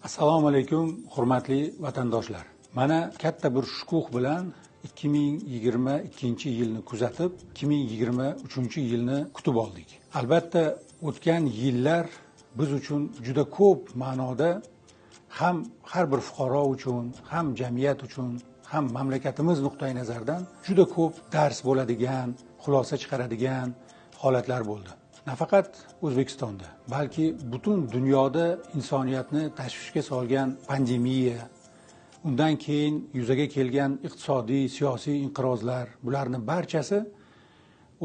Assalomu alaykum, hurmatli vatandoshlar. Mana katta bir shukuh bilan 2022-yilni kuzatib, 2023-yilni kutib oldik. Albatta, o'tgan yillar biz uchun juda ko'p ma'noda ham har bir fuqaro uchun, ham jamiyat uchun, ham mamlakatimiz nuqtai nazaridan juda ko'p dars bo'ladigan, xulosa chiqaradigan holatlar bo'ldi. Nafaqat O'zbekistonda, balki butun dunyoda insoniyatni tashvishga solgan pandemiya, undan keyin yuzaga kelgan iqtisodiy, siyosiy inqirozlar, bularning barchasi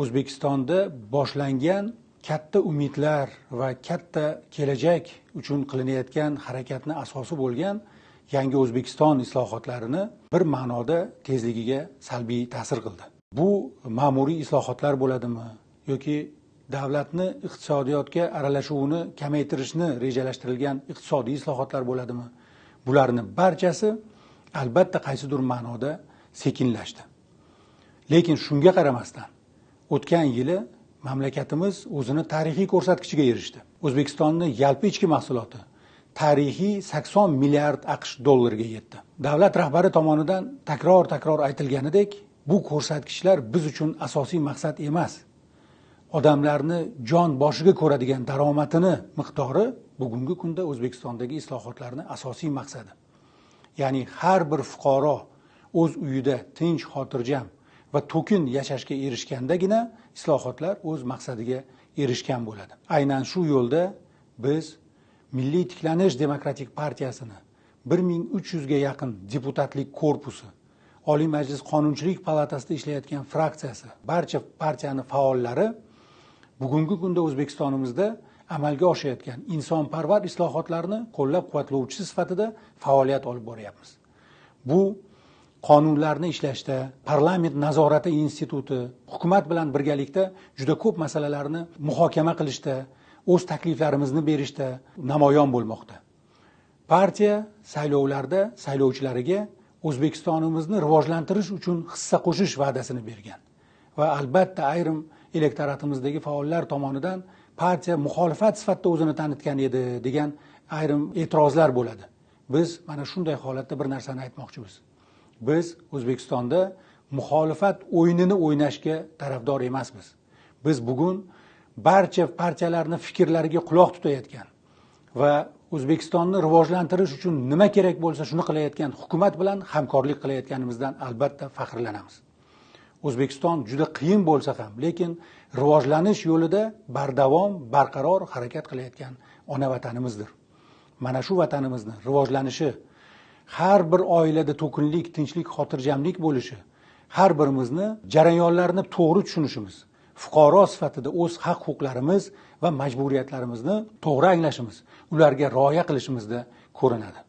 O'zbekistonda boshlangan katta umidlar va katta kelajak uchun qilinayotgan harakatni asosi bo'lgan yangi O'zbekiston islohotlarini bir ma'noda tezligiga salbiy ta'sir qildi. Bu ma'muriy islohotlar bo'ladimi yoki davlatni iqtisodiyotga aralashuvini kamaytirishni rejalashtirilgan iqtisodiy islohotlar bo'ladimi? Bularning barchasi albatta qaysidir ma'noda sekinlashdi. Lekin shunga qaramasdan o'tgan yili mamlakatimiz o'zini tarixiy ko'rsatkichiga erishdi. O'zbekistonning yalpi ichki mahsuloti tarixiy 80 milliard AQSh dollariga yetdi. Davlat rahbari tomonidan takror-takror aytilganidek, bu ko'rsatkichlar biz uchun asosiy maqsad emas. Odamlarni jon boshiga ko'radigan daromadini miqdori bugungi kunda O'zbekistondagi islohotlarning asosiy maqsadi. Ya'ni har bir fuqaro o'z uyida tinch, xotirjam va to'kin yashashga erishgandagina islohotlar o'z maqsadiga erishgan bo'ladi. Aynan shu yo'lda biz Milliy tiklanish demokratik partiyasini 1300 ga yaqin deputatlik korpusi, Oliy Majlis Qonunchilik palatasida ishlayotgan fraksiyasi, barcha partiyaning faollari bugungi kunda O'zbekistonimizda amalga oshayotgan insonparvar islohotlarni qo'llab-quvvatlovchisi sifatida faoliyat olib boryapmiz. Bu qonunlarni ishlashda parlament nazorati instituti hukumat bilan birgalikda juda ko'p masalalarni muhokama qilishda, o'z takliflarimizni berishda namoyon bo'lmoqda. Partiya saylovlarda saylovchilariga O'zbekistonimizni rivojlantirish uchun hissa qo'shish va'dasini bergan va albatta ayrim elektoratimizdagi faollar tomonidan partiya muxolifat sifatida o'zini tanitgan edi degan ayrim e'tirozlar bo'ladi. Biz mana shunday holatda bir narsani aytmoqchimiz. Biz O'zbekistonda muxolifat o'yinini o'ynashga tarafdor emasmiz. Biz bugun barcha partiyalarning fikrlariga quloq tutayotgan va O'zbekistonni rivojlantirish uchun nima kerak bo'lsa shuni qilayotgan hukumat bilan hamkorlik qilayotganimizdan albatta faxrlanamiz. O'zbekiston juda qiyin bo'lsa ham, lekin rivojlanish yo'lida bardavom, barqaror harakat qilayotgan ona vatanimizdir. Mana shu vatanimizni rivojlanishi, har bir oilada to'kinlik, tinchlik, xotirjamlik bo'lishi, har birimizni jarayonlarni to'g'ri tushunishimiz, fuqaro sifatida o'z haq-huquqlarimiz va majburiyatlarimizni to'g'ri anglashimiz, ularga rioya qilishimizda ko'rinadi.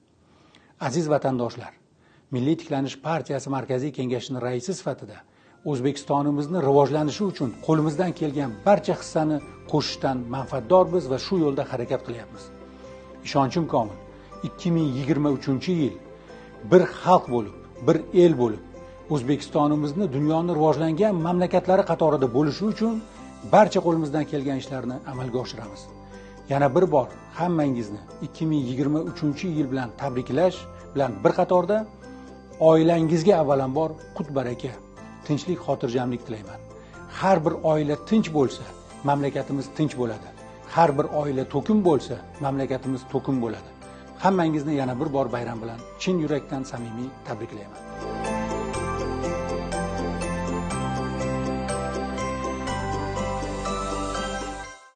Aziz vatandoshlar, Milliy tiklanish partiyasi markaziy kengashining raisi sifatida O'zbekistonimizni rivojlanishi uchun qo'limizdan kelgan barcha hissani qo'shishdan manfaatdormiz va shu yo'lda harakat qilyapmiz. Ishonchim komil, 2023-yil bir xalq bo'lib, bir el bo'lib, O'zbekistonimizni dunyoning rivojlangan mamlakatlari qatorida bo'lishi uchun barcha qo'limizdan kelgan ishlarni amalga oshiramiz. Yana bir bor hammangizni 2023-yil bilan tabriklash bilan bir qatorda oilangizga avvalambor qut-baraka, tinchlik, xotirjamlik tilayman. Har bir oila tinch bo'lsa, mamlakatimiz tinch bo'ladi. Har bir oila to'kin bo'lsa, mamlakatimiz to'kin bo'ladi. Hammangizni yana bir bor bayram bilan chin yurakdan samimiy tabriklayman.